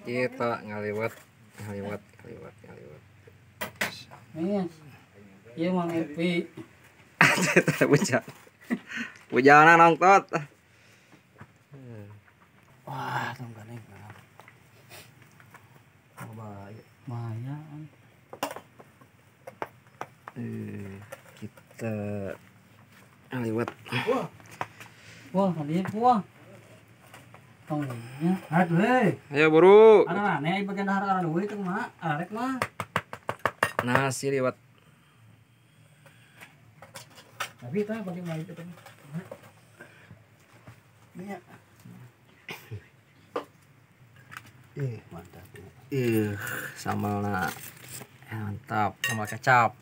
Kita ngaliwat ngaliwat ngaliwat ngaliwat. Nih. Ieu Mang Epi. Bujang. Bujangna nongtot. Wah, tong ganeng. Bahaya. Kita ngaliwat. Wah. Wah, dia buah. Tongnya. Aduh, hei. Ayo buru. Aneh bagian dahar arah duit teh mah, arek mah. Nasi liwet. Tapi tah bagi mah itu teh. Nya. Mantap. Sambalna mantap, sambal kecap.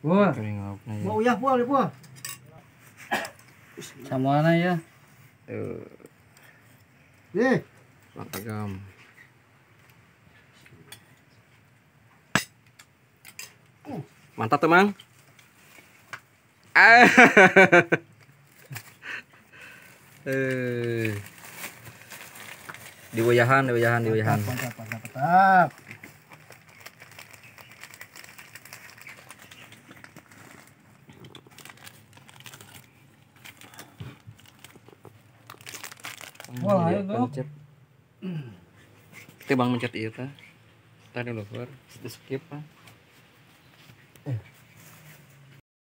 Wah. Mau uyah buah, buah. Sambalna ya. Tuh. Nih. Mantap. Mantap tuh, Mang. Diuyahan, diuyahan, diuyahan. Mantap, mantap, mantap. Wah, ayo tuh. Itu Bang mencet ieu tah. Tadi luhur, di skip ah.